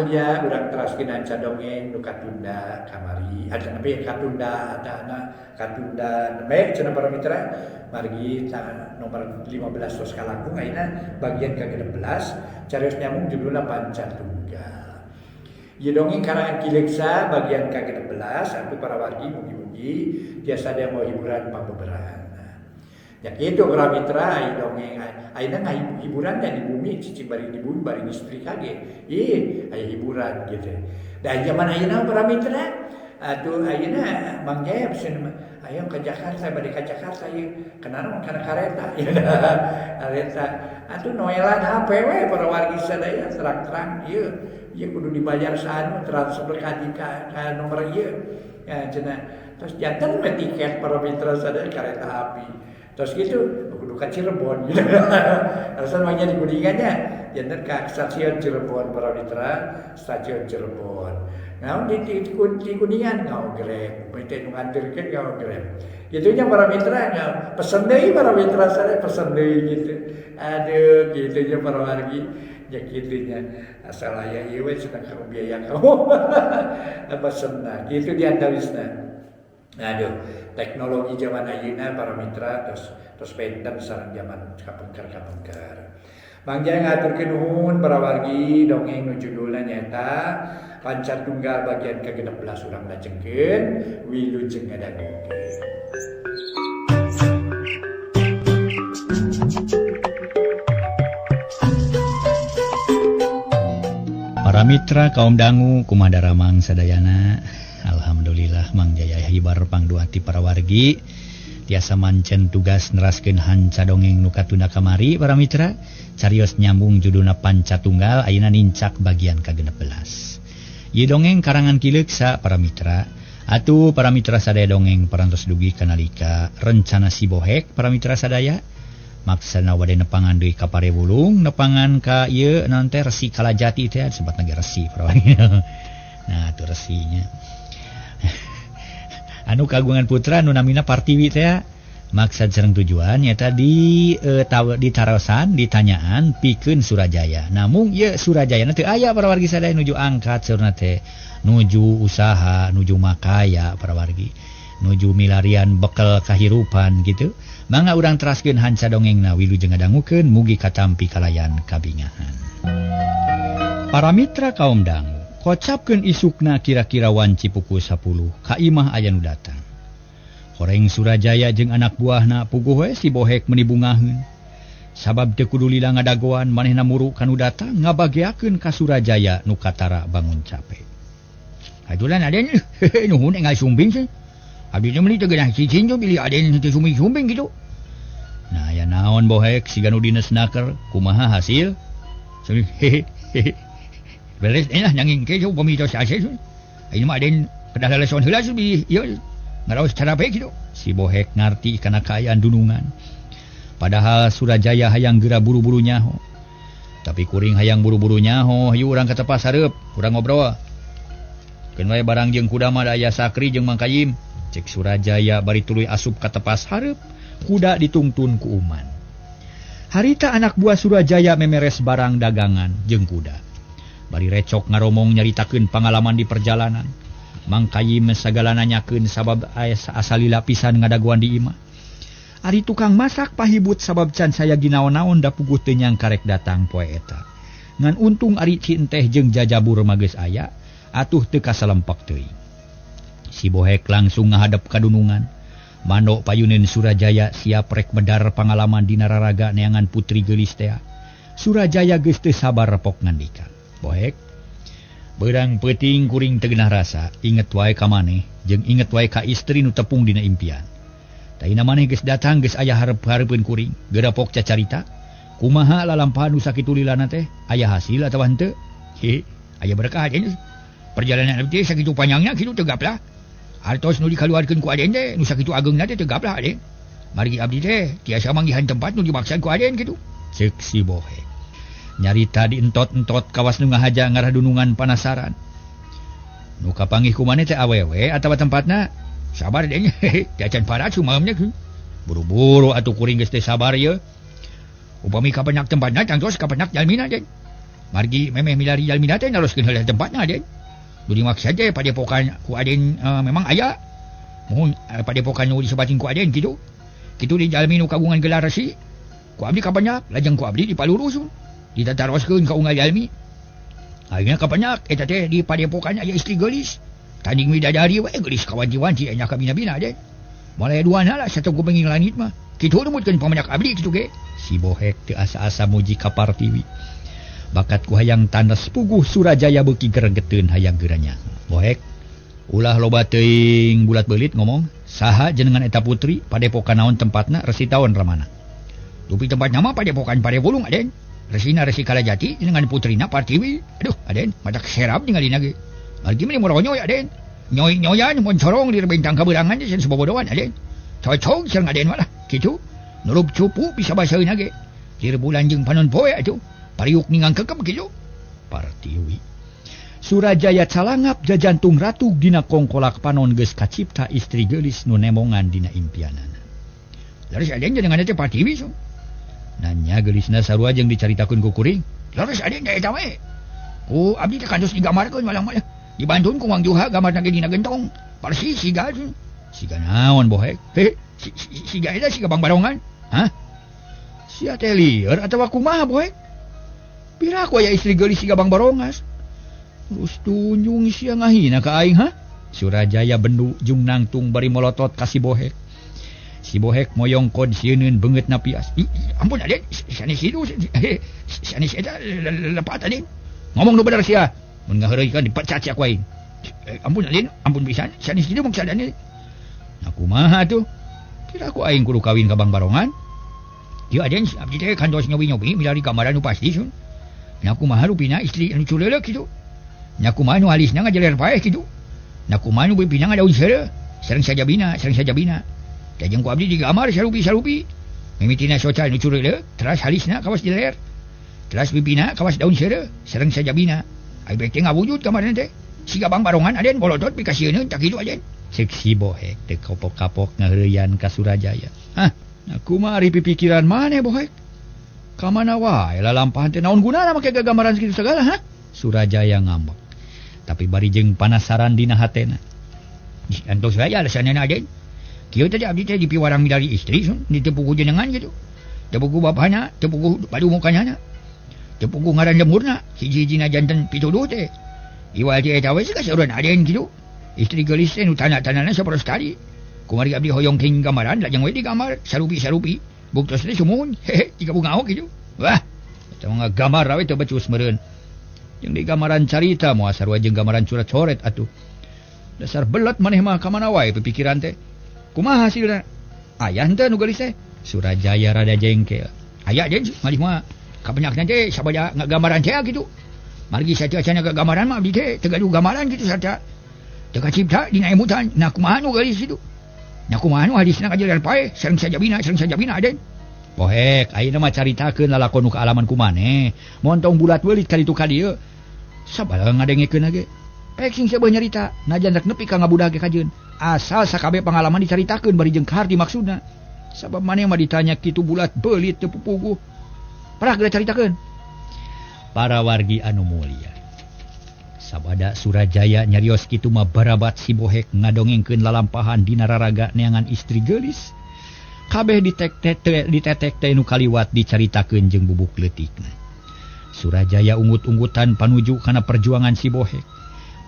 Mulya urang teraskeun hanca dongeng nu katunda kamari. Ada nembe katunda ada katunda nembe cenah para mitra margi nomor 15 tos kalangkung ayeuna bagian ke-16 carios nyambung judulna Panca Tunggal. Ieu dongeng karangan Ki Leuksa bagian ke-16 atuh para wargi mugi-mugi tiasa ada mau hiburan pabeberan. Ya kitu para mitra aya dongeng ayeuna hiburan di bumi cicing bari di bumi bari istri kage. Ih aya hiburan gitu. Da zaman ayeuna para mitra atuh ayeuna Mang Jaya ayo ke Jakarta bade ka Jakarta ieu kana kana kareta. Kareta atuh noelan HP we para wargi sadaya terang-terang ieu ieu kudu dibayar saanu transfer ka ka nomor ieu. Ya cenah terus janten we tiket para mitra sadaya kareta api. Terus gitu kudu ka Cirebon gitu. Alasan mah di Kuningannya janten ka stasiun Cirebon para mitra, stasiun Cirebon. Nah, di Kuningan ngau Grab, teh nu nganterkeun ngau Grab. Gitunya para mitra ngau pesen deui para mitra sadaya pesen deui gitu. Aduh, gitunya para wargi. Ya gitunya asal aya ieu we cenah kamu biaya kamu. Pesenna gitu di antawisna. Aduh, teknologi zaman ayeuna para mitra terus terus benten sareng zaman kapengker-kapengker. Mang Jaya ngaturkeun nuhun para wargi dongeng nu judulna nyaeta Panca Tunggal bagian ke-16 urang lajengkeun wilujeng ngadangukeun. Para mitra kaum dangu kumaha daramang sadayana. Alhamdulillah Mang Jaya hibar pangduati para wargi tiasa mancen tugas neraskeun hanca dongeng nu katunda kamari para mitra carios nyambung judulna Panca Tunggal ayeuna nincak bagian ka-16. Ieu dongeng karangan Ki Leuksa para mitra. Atuh para mitra sadaya dongeng parantos dugi kanalika rencana si Bohek para mitra sadaya maksana wade nepangan deui ka Parewulung nepangan ka ieu naon teh Resi Kalajati teh sebatna ge resi para wargi. Nah atuh resinya anu kagungan putra nu namina Partiwi teh maksad sareng tujuan nyaeta di ditarosan ditanyaan pikeun Surajaya. Namung ieu Surajayana teu aya para wargi sadaya nuju angkat saurna teh nuju usaha nuju makaya para wargi nuju milarian bekel kahirupan gitu. Mangga urang teraskeun hanca dongengna wilujeng ngadangukeun mugi katampi kalayan kabingahan. Para mitra kaum dangu kocapkeun isukna kira-kira wanci pukul 10 ka imah aya nu datang. Horeng Surajaya jeung anak buahna puguh we si Bohek meuni bungaheun. Sabab teu kudu lila ngadagoan manehna muru ka nu datang ngabageakeun ka Surajaya nu katara bangun cape. Hadulan aden nuhun enggal sumbing sih. Abdi teh meuli teu geunah cicing tuh bilih aden teu sumbing-sumbing kitu. Nah aya naon Bohek siga nu dinas naker kumaha hasil? Hehehe. Beres lah nanging ke upami tos ase. Ayeuna mah aden kedah laleson heula bi ieu ngaraos carape kitu. Si Bohek ngarti kana kaayaan dunungan. Padahal Surajaya hayang geura buru-buru nyaho. Tapi kuring hayang buru-buru nyaho, hayu urang ka tepas hareup, urang ngobrol. Keun wae barang jeung kuda mah aya Sakri jeung Mang Kayim. Cek Surajaya bari tuluy asup ka tepas hareup, kuda ditungtun ku Uman. Harita anak buah Surajaya memeres barang dagangan jeung kuda. Bari recok ngaromong nyaritakeun pangalaman di perjalanan. Mang Kayim sagala nanyakeun sabab asalila pisan ngadagoan di imah. Ari tukang masak pahibut sabab can saya ginaon-naon da puguh teu nyangka rek datang poe eta. Ngan untung ari cinteh jeung jajabur mah geus aya, atuh teu kasalempak teuing. Si Bohek langsung ngahadep ka dunungan. Manok payuneun Surajaya siap rek medar pangalaman dina raraga neangan putri geulis tea. Surajaya geus teu sabar pok ngandika. Bohek, beurang peuting kuring teu geunah rasa, inget wae ka maneh jeung inget wae ka istri nu tepung dina impian. Taina maneh geus datang geus aya hareup-hareupeun kuring, geura pok cacarita. Kumaha lalampahan nu sakitu lilana teh, aya hasil atawa henteu? He, aya berkah aden. Perjalanan abdi sakitu panjangna kitu teu gaplah. Artos nu dikaluarkeun ku aden teh nu sakitu ageungna teh teu gaplah aden. Margi abdi teh tiasa manggihan tempat nu dimaksad ku aden kitu. Ceuk si Bohek. Nyarita di entot-entot kawas nu ngahaja ngarah dunungan panasaran. Nu kapanggih ku maneh teh awewe atawa tempatna? Sabar deh, cacan parat sumaamnya. Buru-buru atuh kuring geus teh sabar ye. Upami kapenak tempatna tangtos kapenak jalmina deh. Margi memeh milari jalmina teh naroskeun heula tempatna Aden. Nu dimaksud teh padepokan ku Aden memang aya. Mohon padepokan nu disebatin ku Aden kitu. Kitu di jalmi nu kagungan gelar resi. Ku abdi kabanyak, lajeng ku abdi dipalurus. Ditataroskeun ka unggal jalmi. Ayeuna kabanyak eta teh di padepokan aya istri geulis. Tanding widadari we geulis kawanti-wanti enya kabina-bina Aden. Mulai duana lah satu kupenging langit mah. Kitu numutkeun pamanyak abdi kitu ge. Si Bohek teu asa-asa muji ka Partiwi. Bakat ku hayang tandas puguh Surajaya beuki gregeteun hayang geuranya. Bohek ulah loba teuing bulat beulit ngomong, saha jenengan eta putri padepokan naon tempatna resi taon ramana. Dupi tempatna mah padepokan Parewulung Aden. Resina Resi Kalajati jenengan putrina Partiwi. Aduh Aden, matak serap ningalina ge. Margi mah moronyoy Aden. Nyoy-nyoyan mun corong di bintang kaberangan teh sen sabobodoan Aden. Cocok sareng Aden mah lah kitu. Nurup cupu bisa basaeuna ge. Tir bulan jeung panon poe atuh. Pariuk ningang kekem kitu. Partiwi. Surajaya calangap jajantung ratu dina kongkolak panon geus kacipta istri geulis nu nemongan dina impianana. Leres Aden jenengan teh Partiwi so. Nanya geulisna sarua jeung dicaritakeun ku kuring. Leres Aden teh eta we. Ku abdi teh kantos digambarkeun malah-malah. Dibantun ku Mang Juha gambarna ge dina gentong. Persis siga. Siga naon Bohek? Heh, siga eta siga Bang Barongan. Hah? Sia teh lieur atawa kumaha Bohek? Pira aku aya istri geulis siga Bang Barongas. Terus tunjung sia ngahina ka aing ha? Surajaya bendu jeung nangtung bari molotot ka si Bohek. Si Bohek moyong kod sieuneun beungeutna pias. Ampun Aden, sanes hidu, sanes eta lepat Aden. Ngomong nu bener sia. Mun ngaheureuykeun dipecat sia ku aing. Ampun Aden, ampun pisan, sanes hidu mung sadane. Nah kumaha tuh? Pira aku aing kudu kawin ka Bang Barongan? Ieu Aden, abdi teh kantos nyobi-nyobi milari gambaran nu pasti sun. Nya kumaha rupina istri anu culeuleuh kitu. Nya kumaha nu alisna ngajeler paeh kitu. Nya kumaha nu pipina ngadaun seureuh, sareng sajabina, sareng sajabina. Tajeng ku abdi digambar sarupi-sarupi. Mimitina soca nu culeuleuh, teras alisna kawas jeler. Teras pipina kawas daun seureuh, sareng sajabina. Ai bek teh ngawujud gambarna teh. Siga Bang Barongan Aden bolotot pikasieun tak kitu Aden. Ceuk si Bohek teh kapok-kapok ngaheureyan ka Surajaya. Hah, kumaha ari pipikiran maneh Bohek? Ka mana wae lalampahan teh naon gunana make gagambaran sakitu sagala ha? Surajaya ngambek. Tapi bari jeung panasaran dina hatena. Antos wae alasanna Aden. Kieu teh abdi teh dipiwarang milari istri sun, di teu puguh jenengan kitu. Teu puguh bapana, teu puguh padumukanana. Teu puguh ngaran lemurna, hiji-hijina janten pituduh teh. Iwal teh eta we kaseureun Aden kitu. Istri geulis teh nu tanah-tanahna saporos kali. Kumari abdi hoyong king gambaran lajeng we digambar sarupi-sarupi. Buktos teh sumuhun, hehe, tiga bunga kitu. Wah, eta mah gambar we teu becus meureun. Jeung di gambaran carita moal sarua jeung gambaran curat-coret atuh. Dasar belet maneh mah ka mana wae pipikiran teh. Kumaha hasilna? Aya henteu nu geulis teh? Surajaya rada jengkel. Aya jeung malih mah kabanyakna teh sabada ngagambaran teh kitu. Margi saca-acana gambaran mah abdi teh teu gaduh gambaran kitu sarta. Teu kacipta dina emutan. Nah kumaha nu geulis kitu? Nah kumaha nu hadisna kajeler paeh sareng sajabina Aden. Bohek, ayeuna mah caritakeun lalakon nu kaalaman ku maneh. Montong bulat beulit ka ditu ka dieu. Sabada ngadengekeun ge. Pek sing seubeuh nyarita, najan rek nepi ka ngabudah ge kajeun. Asal sakabeh pangalaman dicaritakeun bari jeung kaharti maksudna. Sabab maneh mah ditanya kitu bulat beulit teu pupuguh. Parah geura caritakeun. Para wargi anu mulia. Sabada Surajaya nyarios kitu mah barabat si Bohek ngadongengkeun lalampahan dina raraga neangan istri geulis. Kabeh ditetek teh nu kaliwat dicaritakeun jeung bubuk leutikna. Surajaya ungut-unggutan panuju kana perjuangan si Bohek.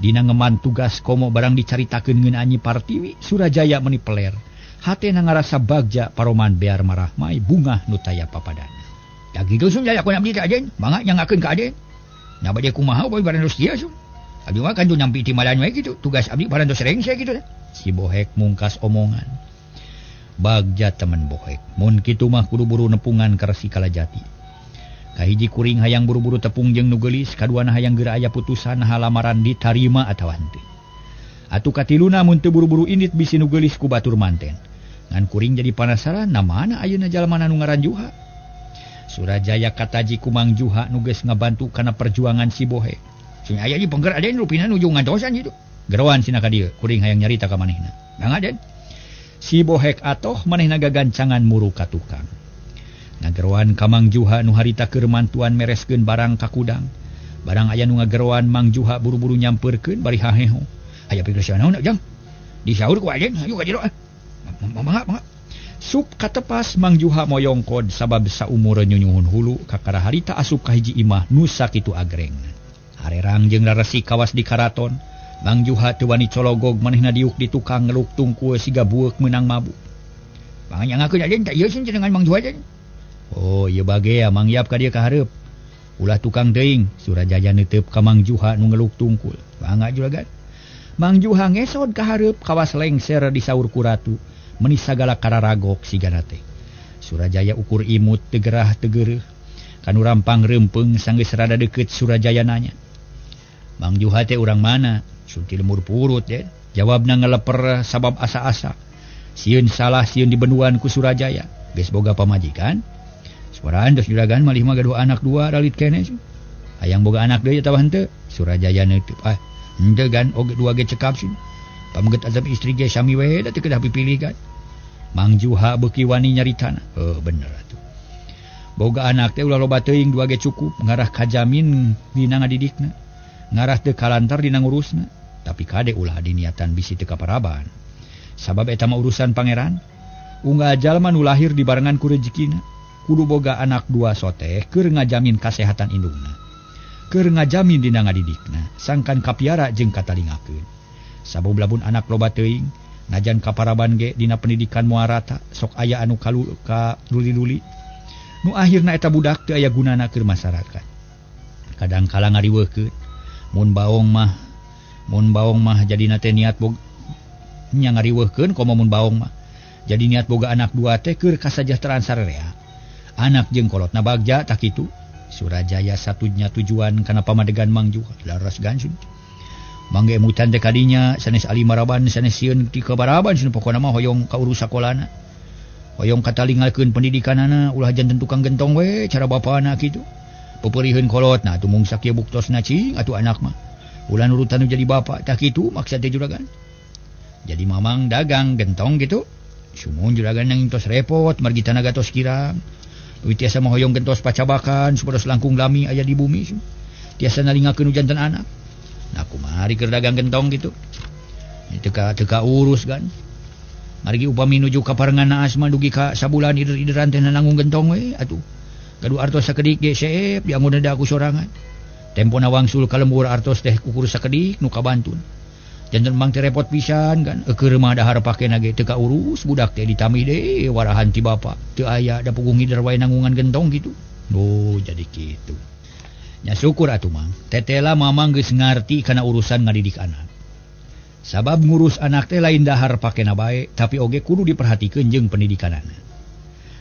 Dina ngeman tugas komo barang dicaritakeun ngeunaan Nyi Partiwi, Surajaya meuni peler. Hatena ngarasa bagja paroman bear marahmai bungah nu taya papadana. Da kitu sun jaya ku abdi teh Aden, mangga nyangakeun ka Aden. Nya bade kumaha bae barantos dieu sun. Abdi mah kan nampi timbalan we kitu, tugas abdi barantos rengse kitu. Si Bohek mungkas omongan. Bagja temen Bohek, mun kitu mah kudu buru nepungan ka Resi Kalajati. Kahiji kuring hayang buru-buru tepung jeung nu geulis, kaduana hayang geura aya putusan halamaran ditarima atawa henteu. Atuh katiluna mun teu buru-buru indit bisi nu geulis ku batur manten. Ngan kuring jadi panasaran na mana ayeuna jalmana nu ngaran Juha. Surajaya kataji ku Mang Juha nu geus ngabantu kana perjuangan si Bohek. Sing aya di pengger Aden rupina nuju ngantosan kitu. Geroan sina ka dieu, kuring hayang nyarita ka manehna. Mang Aden. Si Bohek atoh manehna gagancangan muru ka tukang. Ngageroan ka Mang Juha nu harita keur mantuan mereskeun barang ka kudang. Barang aya nu ngageroan Mang Juha buru-buru nyampeurkeun bari haheho. Aya pikir naon jang? Disaur ku ajen hayu ka jero ah. Mangga mangga. Sup katepas Mang Juha moyongkod sabab saumur nyunyuhun hulu kakara harita asup ka hiji imah nu sakitu agrengna. Harerang jeung raresi kawas di karaton, Mang Juha teu wani cologog manehna diuk di tukang ngeluk tungkul siga bueuk meunang mabuk. Panganyangakeun ajen tak ieu dengan Mang Juha ajen. Oh ieu bagea Mang Yap ka dieu ka hareup. Ulah tukang teuing, Surajaya neuteup ka Mang Juha nu ngeluk tungkul. Mangga juragan. Mang Juha ngesod ka hareup kawas lengser disaur ku ratu. Meni sagala kararagok sigana teh. Surajaya ukur imut teu gerah teu geureuh. Kanu rampang reumpeung sanggeus rada deukeut Surajaya nanya. Mang Juha teh urang mana? Sunti lemur purut ya. Jawabna ngeleper sabab asa-asa. Sieun salah sieun dibenuan ku Surajaya. Geus boga pamajikan. Suaraan geus juragan malih mah gaduh anak dua ralit keneh. Hayang boga anak deui atawa henteu? Surajaya neutup. Ah, henteu gan oge dua ge cekap sih. Pameget azab istri ge sami we da teu kedah pipilih kan. Mang Juha beuki wani nyaritana. Heuh bener atuh. Boga anak teh ulah loba teuing dua ge cukup ngarah kajamin dina ngadidikna. Ngarah teu kalantar dina ngurusna. Tapi kade ulah diniatan bisi teu kaparaban. Sabab eta mah urusan pangeran. Unggal jalma nu lahir dibarengan ku rejekina. Kudu boga anak dua soteh keur ngajamin kasehatan indungna. Keur ngajamin dina ngadidikna, sangkan kapiara jeung katalingakeun. Sabab lamun anak loba teuing, najan kaparaban ge dina pendidikan moal rata, sok aya anu ka luli-luli. Nu akhirna eta budak teu aya gunana keur masyarakat. Kadang kala ngariweukeun, mun baong mah jadina teh niat bog nya ngariweuhkeun komo mun baong mah. Jadi niat boga anak dua teh keur kasajahteraan sarerea. Anak jeung kolotna bagja tak kitu. Surajaya satunya tujuan kana pamadegan Mang Juha. Laras gansun. Mangga emutan teh kadinya sanes ali maraban sanes sieun ti kabaraban sun pokona mah hoyong ka urus sakolana. Hoyong katalingalkeun pendidikanana ulah janten tukang gentong we cara bapana kitu. Peupeuriheun kolotna atuh mung sakieu buktosna cing atuh anak mah. Ulah nurutan nu jadi bapa tah kitu maksud teh juragan. Jadi mamang dagang gentong gitu. Sumun juragan nang tos repot margi tanaga tos kirang. Duit tiasa mah hoyong gentos pacabakan supados langkung lami aya di bumi. Tiasa nalingakeun nu janten anak. Nah kumari keur dagang gentong gitu. Teu ka urus kan. Margi upami nuju ka parengan naas mah dugi ka sabulan ider-ideran teh nanggung gentong we atuh. Gaduh artos sakedik ge seep dianggo da aku sorangan. Tempona wangsul ka lembur artos teh ukur sakedik nu kabantun. Janten mang teh repot pisan kan. Keur mah dahar pakena ge teu ka urus budak teh ditambih deui warahan ti bapa. Teu aya da puguh ngider wae nanggungan gentong gitu. Oh jadi kitu. Nya syukur atuh mang. Tetela mamang geus ngarti kana urusan ngadidik anak. Sabab ngurus anak teh lain dahar pakena bae, tapi oge kudu diperhatikeun jeung pendidikanana.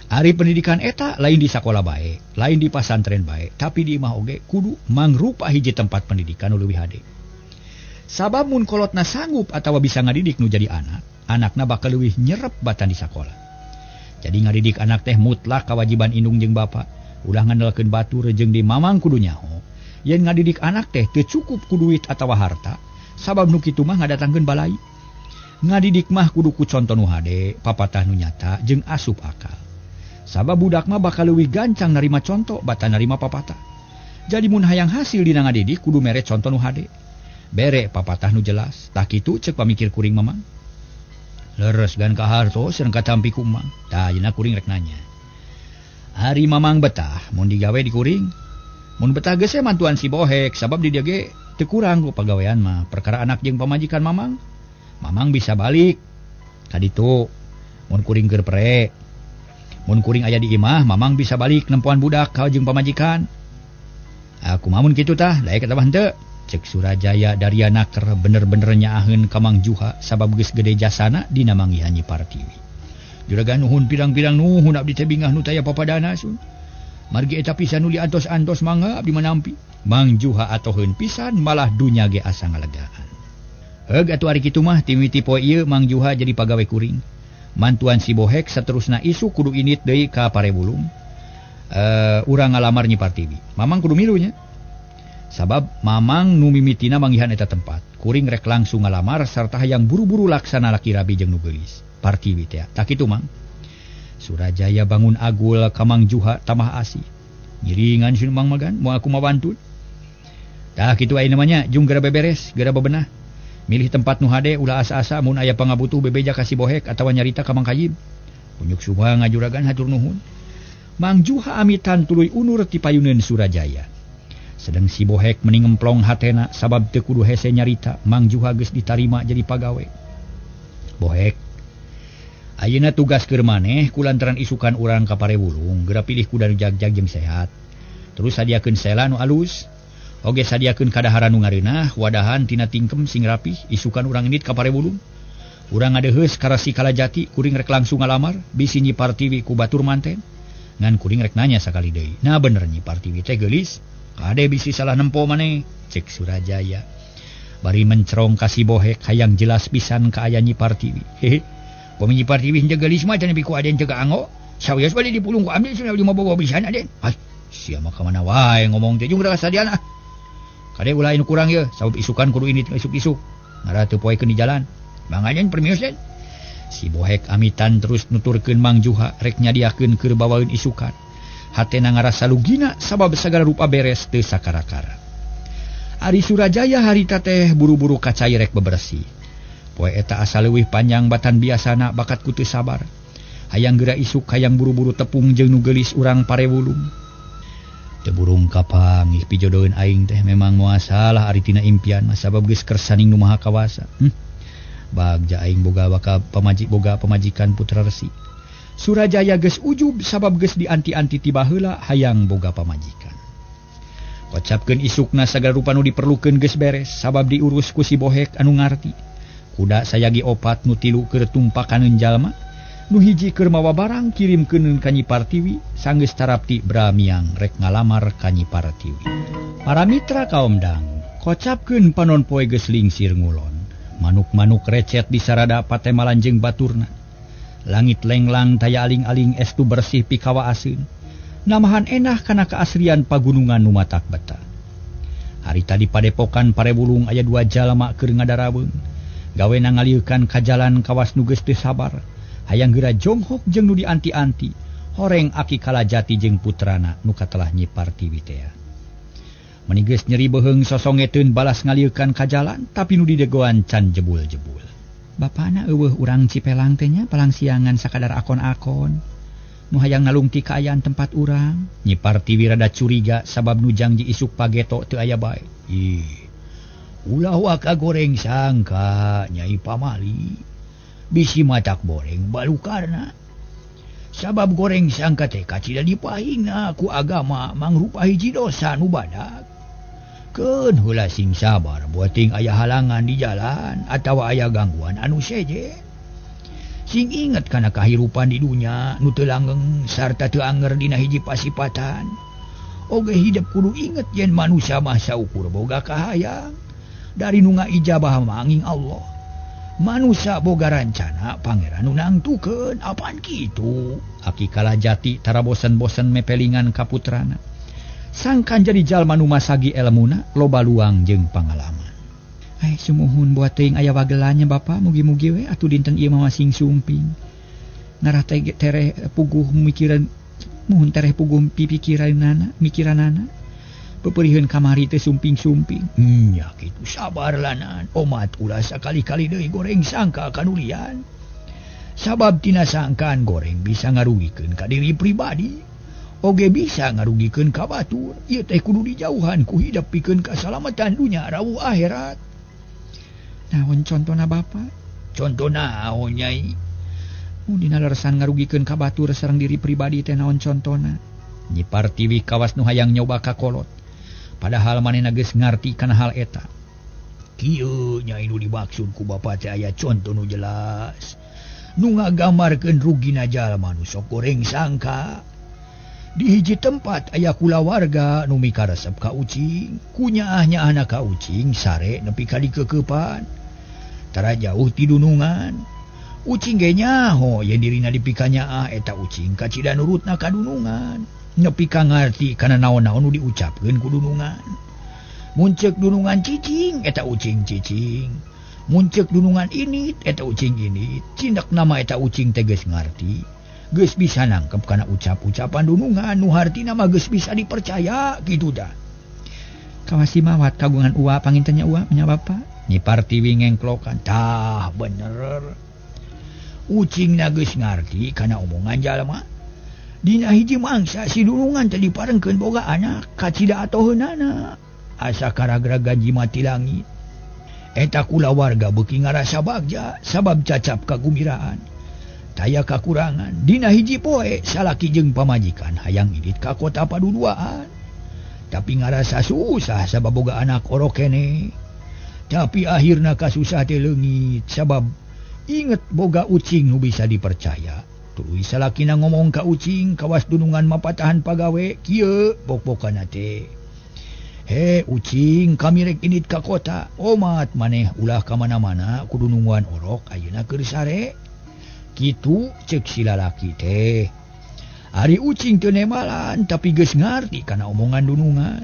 Ari pendidikan eta lain di sakola bae, lain di pasantren bae, tapi di imah oge kudu mangrupa hiji tempat pendidikan nu leuwih hade. Sabab mun kolotna sanggup atawa bisa ngadidik nu jadi anak, anakna bakal leuwih nyerep batan di sakola. Jadi ngadidik anak teh mutlak kewajiban indung jeung bapa. Ulah ngandelkeun batur jeung di mamang kudu nyaho. Yen ngadidik anak teh teu cukup ku duit atawa harta, sabab nu kitu mah ngadatangkeun balai. Ngadidik mah kudu ku conto nu hade, papatah nu nyata jeung asup akal. Sabab budak mah bakal leuwih gancang narima conto batan narima papatah. Jadi mun hayang hasil dina ngadidik kudu mere conto nu hade. Bere papatah nu jelas, tah kitu ceuk pamikir kuring mamang. Leres gan ka hartos sareng katampi ku emang. Tah ayeuna kuring rek nanya. Ari mamang betah mun digawe di kuring. Mun betah geus mantuan si Bohek sabab di dieu ge teu kurang ku pagawean mah. Perkara anak jeung pamajikan mamang, mamang bisa balik ka ditu. Mun kuring keur pre. Mun kuring aya di imah, mamang bisa balik nempoan budak ka jeung pamajikan. Aku mamun kitu tah, daek atawa henteu. Cek Surajaya daria naker bener-bener nyaaheun ka Mang Juha sabab geus gede jasana dina manggihan Nyi Partiwi. Juragan nuhun pirang-pirang nuhun abdi teh bingah nu taya papadana sun. Margi eta pisan nu diantos-antos mangga abdi manampi. Mang Juha atoheun pisan malah dunya ge asa ngalegaan. Heug atuh ari kitu mah timiti poe ieu Mang Juha jadi pagawe kuring. Mantuan si Bohek saterusna isu kudu init deui ka Parebulung. Urang ngalamar Nyi Partiwi. Mamang kudu milu nya. Sabab mamang nu mimitina manggihan eta tempat. Kuring rek langsung ngalamar sarta hayang buru-buru laksana laki rabi jeung nu geulis. Partiwi teh. Tah kitu mang. Surajaya bangun agul ka Mang Juha tamah asih. Ngiringan sun Mang Magan, moal kumaha bantun. Tah kitu aya namanya jung geura beberes, geura bebenah. Milih tempat nu hade ulah asa-asa mun aya pangabutuh bebeja ka si Bohek atawa nyarita ka Mang Kayib. Kunyuk Subha ngajuragan hatur nuhun. Mang Juha amitan tuluy unur ti payuneun Surajaya. Sedang si Bohek meni ngemplong hatena sabab teu kudu hese nyarita Mang Juha geus ditarima jadi pagawe. Bohek, ayeuna tugas keur maneh kulantaran isukan urang ka Parewulung, geura pilih kuda nu jagjag jeung sehat. Terus sadiakeun sela nu alus. Oge sadiakeun kadaharan nu ngareunah, wadahan tina tingkem sing rapih, isukan urang indit ka Parewulung. Urang ngadeheus ka Resi Kalajati, kuring rek langsung ngalamar, bisi Nyi Partiwi ku batur manten. Ngan kuring rek nanya sakali deui. Nah bener Nyi Partiwi teh geulis. Kade bisi salah nempo maneh, cek Surajaya. Bari mencerong ka si Bohek hayang jelas pisan ka aya Nyi Partiwi. Hehe. Pami Nyi Partiwi henteu geulis mah cenah biku aden teu kaanggo. Sawios bade dipulung ku abdi cenah lima bobo pisan aden. Hai, sia mah ka mana wae ngomong teh jeung kasadian ah. Kade ulah anu kurang ye, sabab isukan kudu indit isuk-isuk. Ngarah teu poekeun di jalan. Mang aden permios den. Si Bohek amitan terus nuturkeun Mang Juha rek nyadiakeun keur bawaeun isukan. Hatena ngarasa lugina sabab sagala rupa beres teu sakara-kara. Ari Surajaya harita teh buru-buru kacai rek bebersih. Poe eta asa leuwih panjang batan biasana bakat ku teu sabar. Hayang geura isuk hayang buru-buru tepung jeung nu geulis urang Parewulung. Teu burung kapanggih pijodoheun aing teh memang moal salah ari tina impian mah sabab geus kersaning nu Maha Kawasa. Bagja aing boga bakal pamajik boga pamajikan putra resi. Surajaya geus ujub sabab geus dianti-anti ti baheula hayang boga pamajikan. Kocapkeun isukna sagala rupa nu diperlukeun geus beres sabab diurus ku si Bohek anu ngarti. Kuda sayagi opat nu tilu keur tumpakaneun jalma, nu hiji keur mawa barang kirimkeun ka Nyi Partiwi, sanggeus tarapti bramiang rek ngalamar ka Nyi Partiwi. Para mitra kaum dang, kocapkeun panon poe geus lingsir ngulon. Manuk-manuk recet disarada patemalan jeung baturna. Langit lenglang taya aling-aling estu bersih pikawaaseun. Namahan enah kana kaasrian pagunungan nu matak betah. Harita di padepokan Parewulung aya dua jalma keur ngadaraweung. Gawena ngaliekan ka jalan kawas nu geus teu sabar. Hayang geura jonghok jeung nu dianti-anti. Horeng Aki Kalajati jeung putrana nu katelah Nyi Partiwi tea. Meni geus nyeri beuheung sosongeteun balas ngaliekan ka jalan tapi nu didegoan can jebul-jebul. Bapana eueuh urang Cipelang teh nya palangsiangan sakadar akon-akon. Nu hayang nalungti kaayaan tempat urang. Nyi Partiwi rada curiga sabab nu jangji isuk pageto teu aya bae. Ih, ulah waka goreng sangka Nyai Pamali. Bisi matak goreng balukarna. Sabab goreng sangka teh kacida dipahingna ku agama mangrupa hiji dosa nu badak. Keun heula sing sabar buating aya halangan di jalan atawa aya gangguan anu seje. Sing inget kana kahirupan di dunya nu teu langgeng sarta teu anger dina hiji pasipatan. Oge hidup kudu inget yen manusia mah saukur boga kahayang dari nu ngaijabah manging Allah. Manusia boga rancana pangeran nu nangtukeun apaan kitu. Aki Kalajati tara bosen-bosen mepelingan ka putrana. Sangkan jadi jalma nu masagi elmuna loba luang jeung pangalaman. Ai sumuhun buat teuing aya wagelannya Bapak, mugi-mugi we atuh dinten ieu mah sing sumping. Ngarah teh tereh puguh mikiran muhun tereh puguh pipikiranana, mikiranana. Peperiheun kamari teh sumping-sumping. Nya kitu sabar lanan. Omat ulah sakali-kali deui goreng sangka kanulian. Sabab tina sangkaan goreng bisa ngarugikeun ka diri pribadi. Oge bisa ngarugikeun ka batur. Ieu teh kudu dijauhan ku hidep pikeun kasalamatan dunya rawuh akhirat. Naon contona Bapak? Conto naon Nyai? Mun dina leresan ngarugikeun ka batur sareng diri pribadi teh naon contona? Nyi Partiwi kawas nu hayang nyoba ka kolot. Padahal manehna geus ngarti kana hal eta. Kieu Nyai nu dimaksud ku Bapak teh aya conto nu jelas. Nu ngagambarkeun rugina jalma nu sok goreng sangka. Di hiji tempat aya kulawarga nu mikaresep ka ucing, kunyaah-nyaahna ka ucing sare nepi ka dikeukepan. Tara jauh ti dunungan. Ucing ge nyaho yen dirina dipikanyaah eta ucing kacida nurutna ka dunungan. Nepi ka ngarti kana naon-naon nu diucapkeun ku dunungan. Mun ceuk dunungan cicing eta ucing cicing. Mun ceuk dunungan init eta ucing init. Cindak nama eta ucing teh geus ngarti. Geus bisa nangkep kana ucap-ucapan dunungan nu hartina mah geus bisa dipercaya kitu dah. Kawasi mawat kagungan ua pangintennya ua nya Bapak. Nyi Partiwi ngengklokan tah bener. Ucingna geus ngarti kana omongan jalma. Dina hiji mangsa si dunungan teh diparengkeun boga anak kacida atoheunana. Asa karagraga jimat ti langit. Eta kulawarga beuki ngarasa bagja sabab cacap kagumiraan. Taya kakurangan dina hiji poe salaki jeung pamajikan hayang indit ka kota paduduaan. Tapi ngarasa susah sabab boga anak orok kene. Tapi akhirna kasusah teh leungit sabab inget boga ucing nu bisa dipercaya. Tuluy salakina ngomong ka ucing kawas dunungan mapatahan pagawe kieu pok-pokana teh. He ucing kami rek indit ka kota omat maneh ulah ka mana-mana kudu nungguan orok ayeuna keur sare. Kitu cek si lalaki teh. Ari ucing teu nemalan tapi geus ngarti kana omongan dunungan.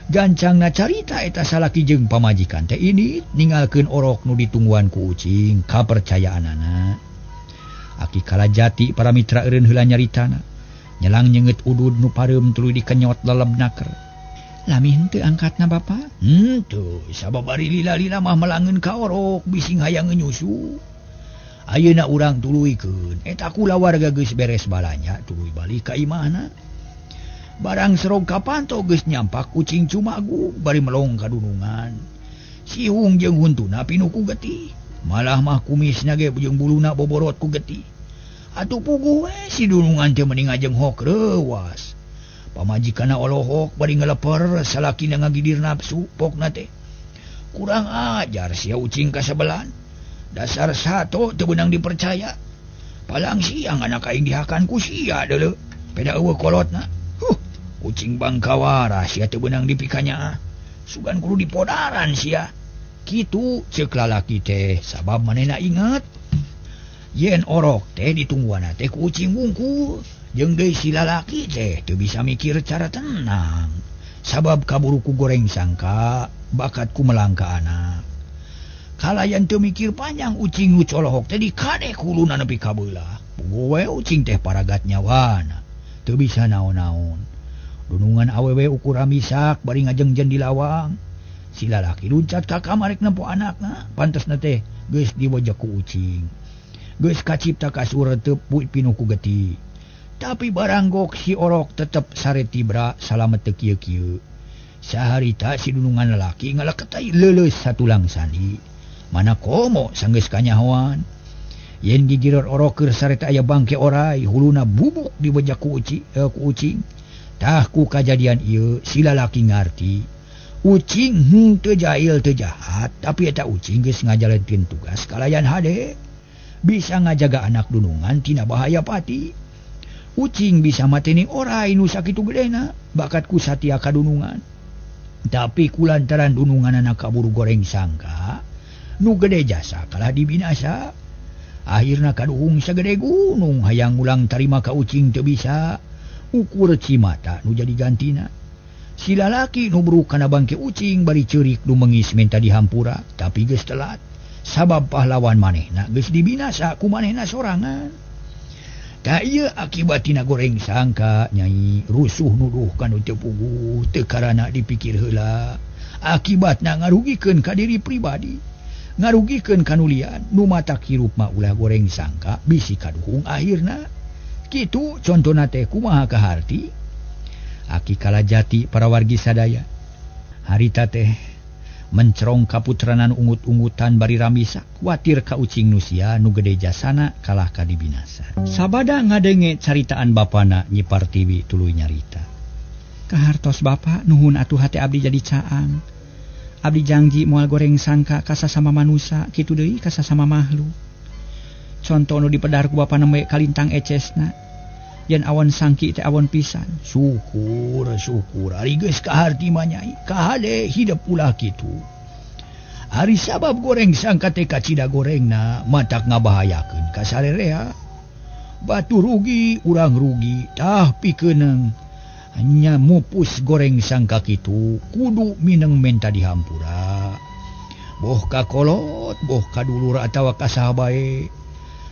Gancangna carita eta salaki jeung pamajikan teh ini ninggalkeun orok nu ditungguan ku ucing kapercayaanana. Aki Kalajati para mitra eureun heula nyaritana. Nyelang nyeungeut udud nu pareum tuluy dikenyot leleb naker. Lami henteu angkatna Bapak? Henteu, sabab ari lila-lila mah melangeun ka orok bising hayang nyusu. Ayeuna urang tuluykeun eta kulawarga geus beres balanja tuluy balik ka imahna. Barang serog kapanto geus nyampak kucing cumagu bari melong ka dunungan. Sihung jeung huntuna pinuh ku getih. Malah mah kumisna ge jeung buluna boborot ku getih. Atuh puguh we si dunungan teh mending ngajenghok reuwas. Pamajikanna olohok bari ngeleper salakina ngagidir nafsu pokna teh. Kurang ajar sia ucing kasebelan. Dasar sato teu beunang dipercaya. Palang siang anak aing dihakan ku sia deuleu. Peda eueuh kolotna. Huh, ucing bangkawara sia teu beunang dipikanyaah. Sugan kudu dipodaran sia. Kitu ceuk lalaki teh sabab manehna inget yen orok teh ditungguanna teh ku ucing wungkul. Jeung deui si lalaki teh teu bisa mikir cara tenang. Sabab kaburu ku goreng sangka bakat ku melangka anak. Kalayan teu mikir panjang ucing nu colohok teh dikadek huluna nepi ka beulah. Puguh we ucing teh paragat nyawana. Teu bisa naon-naon. Dunungan awewe ukur misak bari ngajengjen di lawang. Si lalaki luncat ka kamar rek nempo anakna. Pantesna teh geus diwejek ku ucing. Geus kacipta kasur teu pinuh ku getih. Tapi baranggok si orok tetep sare tibra salamet teu kieu-kieu. Saharita si dunungan lalaki ngaleketai leuleus satulang sandi. Mana komo sanggeus kanyahoan. Yen gigiror orok keur sareta aya bangke orai huluna bubuk diwejak ku ucing. Tah ku kajadian ieu si lalaki ngarti. Ucing henteu jahil teu jahat, tapi eta ucing geus ngajalankeun tugas kalayan hade. Bisa ngajaga anak dunungan tina bahaya pati. Ucing bisa mateni orai nu sakitu gedena bakat ku satia kadunungan. Tapi kulantaran dununganana kaburu goreng sangka nu gede jasa kalah dibinasa. Akhirna kaduhung sagede gunung hayang ulang tarima ka ucing teu bisa. Ukur cimata nu jadi gantina. Si lalaki nu bruk kana bangke ucing bari ceurik nu mengis minta dihampura, tapi geus telat. Sabab pahlawan manehna geus dibinasa ku manehna sorangan. Tah ieu akibatina goreng sangka nyai rusuh nuduh kanu teu puguh teu karana dipikir heula. Akibatna ngarugikeun ka diri pribadi. Ngarugikeun kanulian nu matak hirup mah ulah goreng sangka bisi kaduhung akhirna. Kitu contona teh kumaha kaharti? Aki Kalajati para wargi sadaya. Harita teh mencerong kaputranan ungut-ungutan bari ramisa kuatir ka ucing nusia nu gede jasana kalah ka dibinasa. Sabada ngadenge caritaan bapana Nyi Partiwi tuluy nyarita. Kahartos bapa nuhun atuh hate abdi jadi caang. Abdi janji moal goreng sangka ka sasama manusa kitu deui ka sasama makhluk. Conto nu dipedar ku bapa nembe kalintang ecesna. Yen awon sangki teh awon pisan. Syukur syukur ari geus kaharti mah nyai. Kahade hidup ulah kitu. Ari sabab goreng sangka teh kacida gorengna matak ngabahayakeun ka sarerea. Batu rugi urang rugi tah pikeuneng nya mupus goreng sangka kitu kudu mineng menta dihampura. Boh ka kolot boh ka dulur atawa ka saha bae.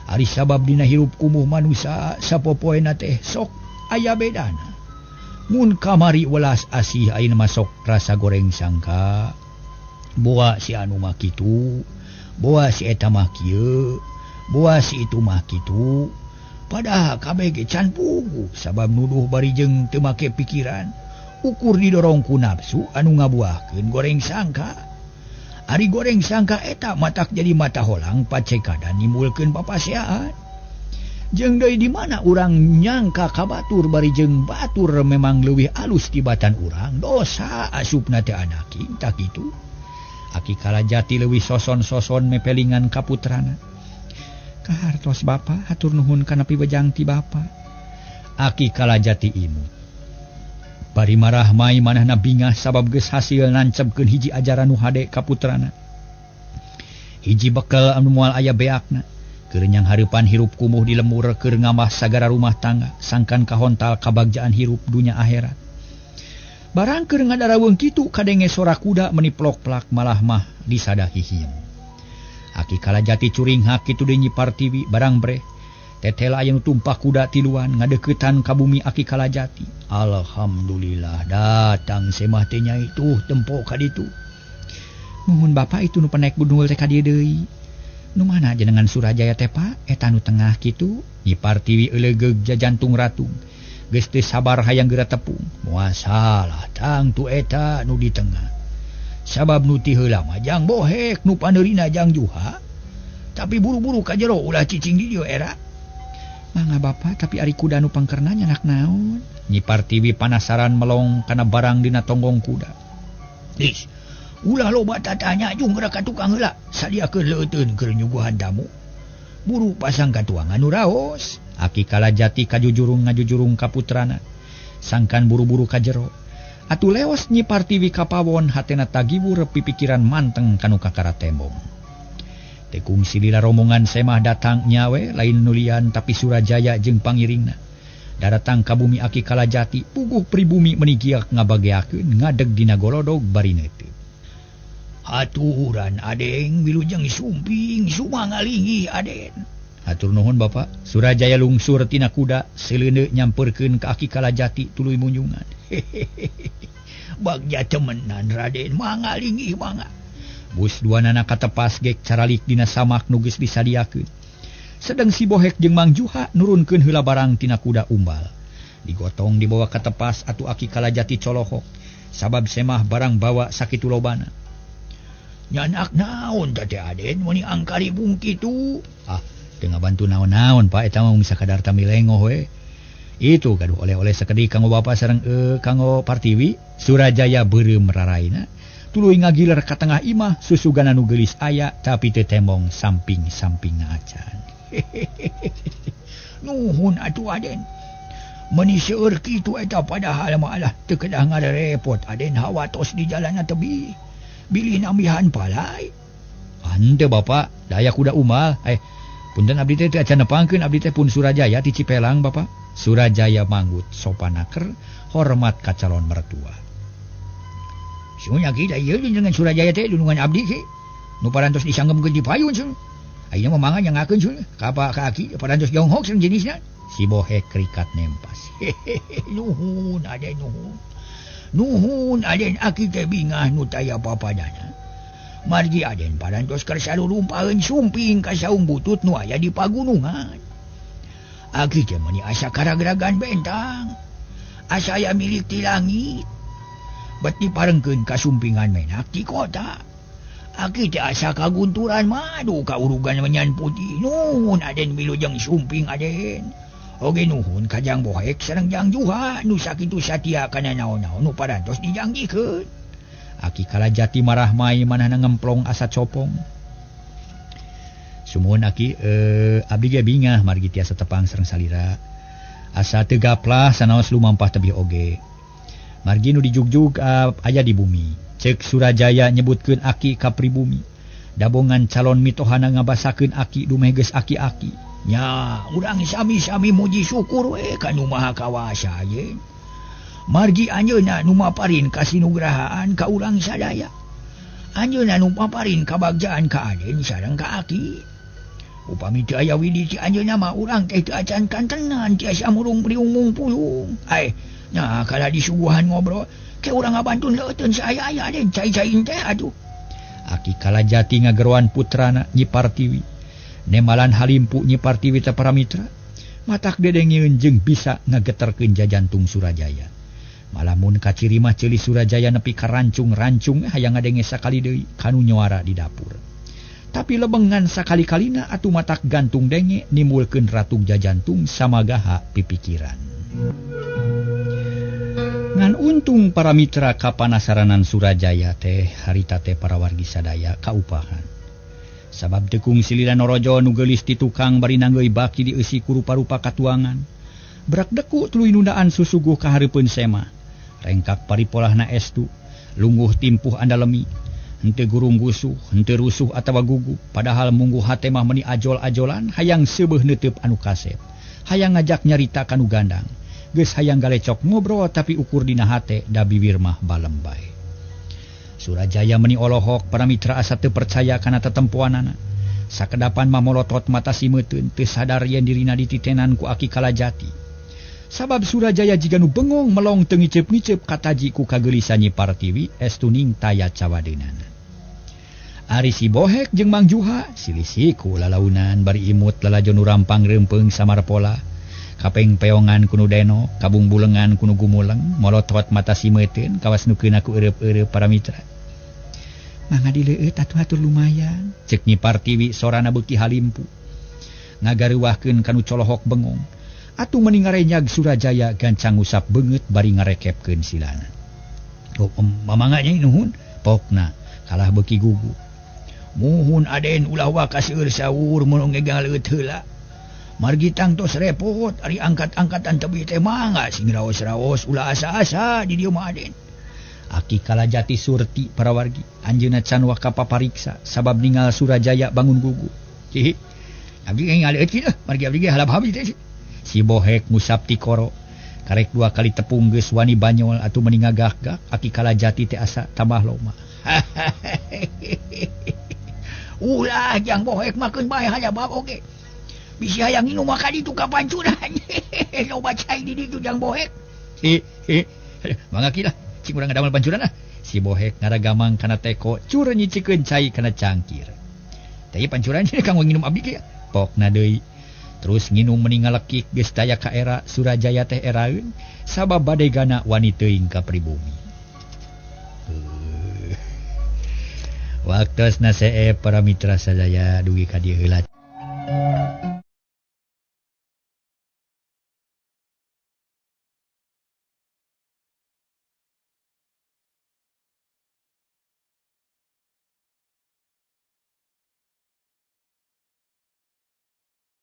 Ari sabab dina hirup kumuh manusa sapopoena teh sok aya bedana. Mun kamari welas asih ayeuna masuk rasa goreng sangka. Boa si anu mah kitu, boa si eta mah kieu, boa si itu mah kitu. Padahal kabeh ge can puguh sabab nuduh bari jeung teu make pikiran. Ukur didorong ku nafsu anu ngabuahkeun goreng sangka. Ari goreng sangka eta matak jadi mata holang pacekadan nimbulkeun papaseaan. Jeung deui di mana urang nyangka ka batur bari jeung batur memang leuwih alus tibatan urang, dosa asupna teh anaki tah kitu. Aki Kalajati leuwih soson-soson mepelingan ka putrana. Kahartos bapa hatur nuhun kana piwejang ti bapa. Aki Kalajati imut. Bari marah mai manahna bingah sabab geus hasil nancebkeun hiji ajaran nu hade ka putrana. Hiji bekel anu moal aya beakna. Keur nyang hareupan hirup kumuh di lemur keur ngamah sagara rumah tangga sangkan kahontal kabagjaan hirup dunya akhirat. Barang keur ngadarawung kitu kadenge sora kuda meniplok-plak malah mah disadahi hiem. Aki Kalajati curinghak kitu deui Nyi Partiwi barang breh. Tetela aya nu tumpah kuda tiluan ngadeuketan ka bumi Aki Kalajati. Alhamdulillah datang semah teh nyai tuh tempo ka ditu. Nuhun bapa itu nu penek budul teh ka dieu deui. Nu mana jenengan Surajaya teh Pak? Eta nu tengah kitu. Nyi Partiwi eulegeug jajantung ratung. Geus teu sabar hayang geura tepung. Moal salah tangtu eta nu di tengah. Sabab nu ti heula mah jang bohek nu paneurina jang juha. Tapi buru-buru ka jero ulah cicing di dieu era. Mangga bapa tapi ari kuda nu pangkerna nyanak naon? Nyi Partiwi panasaran melong kana barang dina tonggong kuda. Ih, ulah loba tatanya jung geura ka tukang heula. Sadiakeun leuteun keur nyuguhan tamu. Buru pasang ka tuangan nu raos. Aki Kalajati kajujurung ngajujurung ka putrana. Sangkan buru-buru ka jero. Atuh leos Nyi Partiwi ka pawon hatena tagiwur pipikiran manteng kanu kakara tembong. Teu kungsi lila rombongan semah datang nyawe lain nulian tapi Surajaya jeung pangiringna. Daratang ka bumi Aki Kalajati puguh pribumi menigiak ngabageakeun ngadeg dina golodog bari neuteut. Aturan adeng wilujeng sumping sumangalingih aden. Hatur nuhun bapa. Surajaya lungsur tina kuda seleuneu nyamperkeun ka Aki Kalajati tuluy munjungan. Bagja temenan Raden mangalingih mangga. Bus duanana katepas gek caralik dina samak nu geus disadiakeun. Sedeng si Bohek jeung Mang Juha nurunkeun heula barang tina kuda umbal. Digotong dibawa ka tepas atuh Aki Kalajati colohok sabab semah barang bawa sakitu lobana. Nyanak naon teh Aden meuni angkari bung kitu. Ah, teu ngabantu naon-naon Pak eta mah mung sakadar tamilengoh we. Itu gaduh oleh-oleh sakedik kanggo bapa sareng kanggo Partiwi. Surajaya beureum raraina tuluy ngagiler ka tengah imah susugana nu geulis aya tapi teu tembong samping-sampingna acan. Nuhun atuh Aden. Meuni seueur kitu eta padahal mah alah teu kedah ngarerepot Aden hawatos di jalanna tebih. Bilih nambihan palai. Henteu bapa, daya kuda umal. Punten abdi teh teu acan nepangkeun abdi teh pun Surajaya ti Cipelang bapa. Surajaya manggut sopanaker hormat ka calon mertua. Sunya kita ieu dengan Surajaya teh dunungan abdi sih. Nu parantos disanggemkeun di payun sun. Ayeuna mah mangga nyangakeun sun ka apa ka aki parantos jonghok sun jenisna. Si Bohek krikat nempas. Nuhun Aden nuhun. Nuhun Aden aki teh bingah nu taya papadana. Margi Aden parantos kersa lurumpaeun sumping ka saung butut nu aya di pagunungan. Aki teh meuni asa karagragan bentang. Asa aya milik ti langit. Bet diparengkeun ka sumpingan menak ti kota. Aki teh asa kagunturan madu ka urugan menyan putih. Nuhun Aden wilujeng sumping Aden. Oge nuhun ka Jang Bohek sareng Jang Juha nu sakitu satia kana naon-naon nu parantos dijangjikeun. Aki Kalajati marah mai manahna ngemplong asa copong. Sumuhun aki abdi ge bingah margi tiasa tepang sareng salira. Asa teu gaplah sanaos lumampah tebih oge. Margi nu dijugjug aya di bumi. Cek Surajaya nyebutkeun aki ka pribumi. Dabongan calon mitohana ngabasakeun aki dumeh geus aki-aki. Nya, urang sami-sami muji syukur we ka Nu Maha Kawasa ye. Margi anjeunna nu maparin kasinugrahaan ka urang sadaya. Anjeunna nu maparin kabagjaan ka Aden sareng ka aki. Upami teu aya widi ti anjeunna mah urang teh teu acan kantenan tiasa murung priung mung pulung. Ai, Nah kalau disuguhan ngobrol ke urang ngabantun leuteun saaya-aya den cai-cai teh atuh. Aki Kalajati ngageroan putrana Nyi Partiwi. Nemalan halimpu Nyi Partiwi teh para mitra. Matak dedengeun jeung bisa ngageterkeun jajantung Surajaya. Malamun kaciri mah ceuli Surajaya nepi ka rancung-rancung hayang ngadenge sakali deui kanu nyuara di dapur. Tapi lebengan sakali-kalina atuh matak gantung denge nimbulkeun ratug jajantung samagaha pipikiran. Ngan untung para mitra kapanasaranan Surajaya teh harita teh para wargi sadaya kaupahan. Sabab teu kungsi lila Norojo nu geulis ti tukang bari nanggeui baki dieusi ku rupa-rupa katuangan. Brak deku tuluy nundaan susuguh ka hareupeun sema. Rengkak paripolahna estu, lungguh timpuh andalemi, henteu gurung gusuh, henteu rusuh atawa gugup, padahal mungguh hate mah meuni ajol-ajolan hayang seubeuh neuteup anu kasep. Hayang ngajak nyarita kanu gandang. Geus hayang galecok ngobrol tapi ukur dina hate da bibir mah balembay. Surajaya meni olohok para mitra asa teu percaya kana tetempoanana. Sakedapan mah molotot mata simeuteun teu sadar yen dirina dititenan ku Aki Kalajati. Sabab Surajaya jiga nu bengong melong teu ngiceup-ngiceup kataji ku kageulisan Nyi Partiwi estuning taya cawadeunana. Ari si Bohek jeung Mang Juha silisiku lalaunan bari imut lalajo nu rampang reumpeung samarpola. Kapeng peongan kunu deno, kabung bulengan kunu gumuleng, molotot mata simeuteun kawas nu keuna ku eureup-eureup para mitra. Mangga dileueut atuh hatur lumayan, ceuk Nyi Partiwi sorana beuki halimpu. Ngagareuwahkeun kanu colohok bengong. Atuh meni ngarenyag Surajaya gancang ngusap beungeut bari ngarekepkeun silana. Oh, mamangga nya nuhun, pokna kalah beuki gugup. Muhun aden ulah waka seueur sawur mun ngegang leueut heula. Margi tangtos repot ari angkat-angkatan tebih teh mangga sing raos-raos ulah asa-asa di dieu mah aden. Aki Kalajati surti para wargi anjeunna can waka papariksa sabab ningal Surajaya bangun gugup. Hihi. Abdi ge ngaleueut kieu margi abdi ge halap habis teh. Si Bohek ngusap tikoro karek dua kali tepung geus wani banyol atuh meni ngagak-gak Aki Kalajati teh asa tambah loma. Ulah jang Bohek makeun bae hayabab oge. Bisi hayang nginum maka ditu ka pancuran. Loba cai di ditu jang Bohek. Mangga ki lah cing urang ngadamel pancuran ah. Si Bohek ngaragamang kana teko cur nyicikeun cai kana cangkir. Teh pancuran kanggo nginum abdi ge. Pokna deui. Terus nginum meni ngalekik geus taya ka era Surajaya teh eraeun sabab badegana wani teuing ka pribumi. Waktosna seep para mitra sadaya dugi ka dieu heula.